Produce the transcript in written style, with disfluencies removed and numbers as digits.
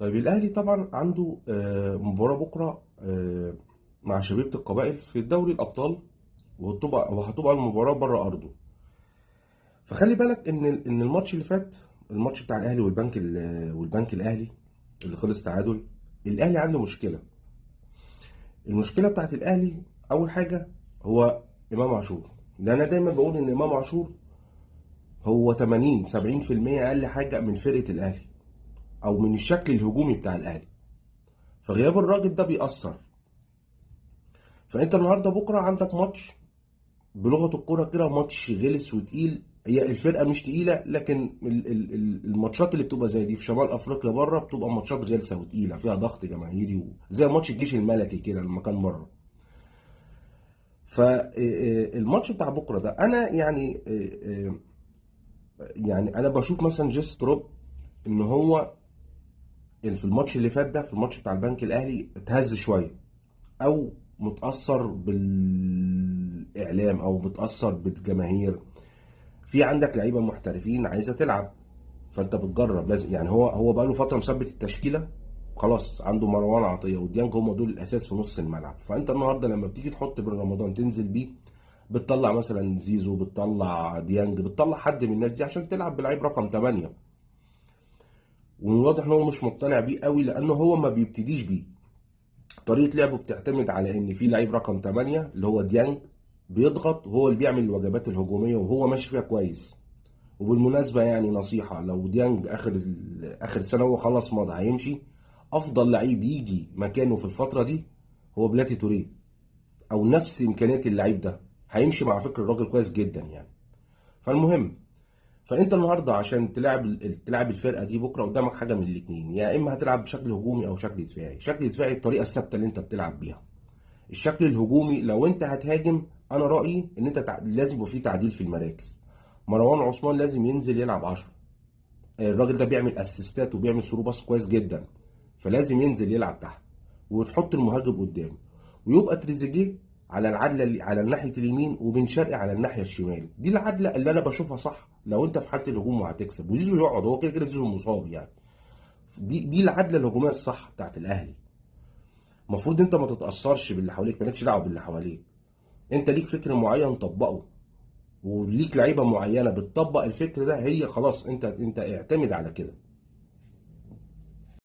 طيب الاهلي طبعا عنده مباراة بكره مع شبيبة القبائل في دوري الابطال، وهتبقى المباراة بره ارضه. فخلي بالك ان الماتش اللي فات، الماتش بتاع الاهلي والبنك الاهلي اللي خلص تعادل، الاهلي عنده مشكلة. المشكلة بتاعت الاهلي اول حاجة هو امام عاشور، لان انا دايما بقول ان امام عاشور هو 80 70% اقل حاجة من فرقه الاهلي او من الشكل الهجومي بتاع الاهلي، فغياب الراجل ده بيأثر. فانت النهارده بكره عندك ماتش بلغه الكورة كده، ماتش غلس وتقيل. هي الفرقة مش تقيلة، لكن الماتشات اللي بتبقى زي دي في شمال افريقيا بره بتبقى ماتشات غلسه وتقيله فيها ضغط جماهيري، زي ماتش الجيش الملكي كده لما كان بره. فالماتش بتاع بكره ده انا يعني، يعني انا بشوف مثلا جيس تروب ان هو في الماتش اللي فات ده، في الماتش بتاع البنك الاهلي، اتهز شوية او متاثر بالاعلام او متاثر بالجماهير. في عندك لعيبة محترفين عايزه تلعب، فانت بتجرب لازم. يعني هو بقى له فترة مثبت التشكيلة، خلاص عنده مروان عطية وديانج هم دول الاساس في نص الملعب. فانت النهارده لما بتيجي تحط بن رمضان تنزل بيه، بتطلع مثلا زيزو، بتطلع ديانج، بتطلع حد من الناس دي عشان تلعب بلعيب رقم 8. ومن الواضح ان هو مش مقتنع بيه قوي، لانه هو ما بيبتديش بيه. طريقه لعبه بتعتمد على ان في لعيب رقم 8 اللي هو ديانج بيضغط، وهو اللي بيعمل الوجبات الهجومية وهو ماشي فيها كويس. وبالمناسبة يعني نصيحة، لو ديانج اخر سنة هو خلاص مضى هيمشي، افضل لعيب يجي مكانه في الفترة دي هو بلاتي توريه، او نفس امكانيات اللعيب ده، هيمشي مع فكر الراجل كويس جدا يعني. فالمهم، فانت النهارده عشان تلعب الفرقة دي بكره قدامك حاجة من الاثنين، يا اما هتلعب بشكل هجومي او شكل دفاعي. شكل دفاعي الطريقة الثابتة اللي انت بتلعب بيها. الشكل الهجومي لو انت هتهاجم، انا رايي ان انت لازم يبقى في تعديل في المراكز. مروان عثمان لازم ينزل يلعب 10، الراجل ده بيعمل اسيستات وبيعمل through pass كويس جدا، فلازم ينزل يلعب تحت، وتحط المهاجم قدامه، ويبقى تريزيجيه على العدله اللي على الناحية اليمين وبن شرقي على الناحية الشمال. دي العدله اللي انا بشوفها صح لو انت في حاله الهجوم وهتكسب. وزيزو يقعد، هو كده كده زيزو مصاب يعني. دي العدله الهجومية الصح بتاعت الاهلي. المفروض انت ما تتاثرش باللي حواليك، مالكش دعوه باللي حواليك، انت ليك فكر معين طبقه، وليك لعيبة معينة بتطبق الفكر ده، هي خلاص انت اعتمد على كده.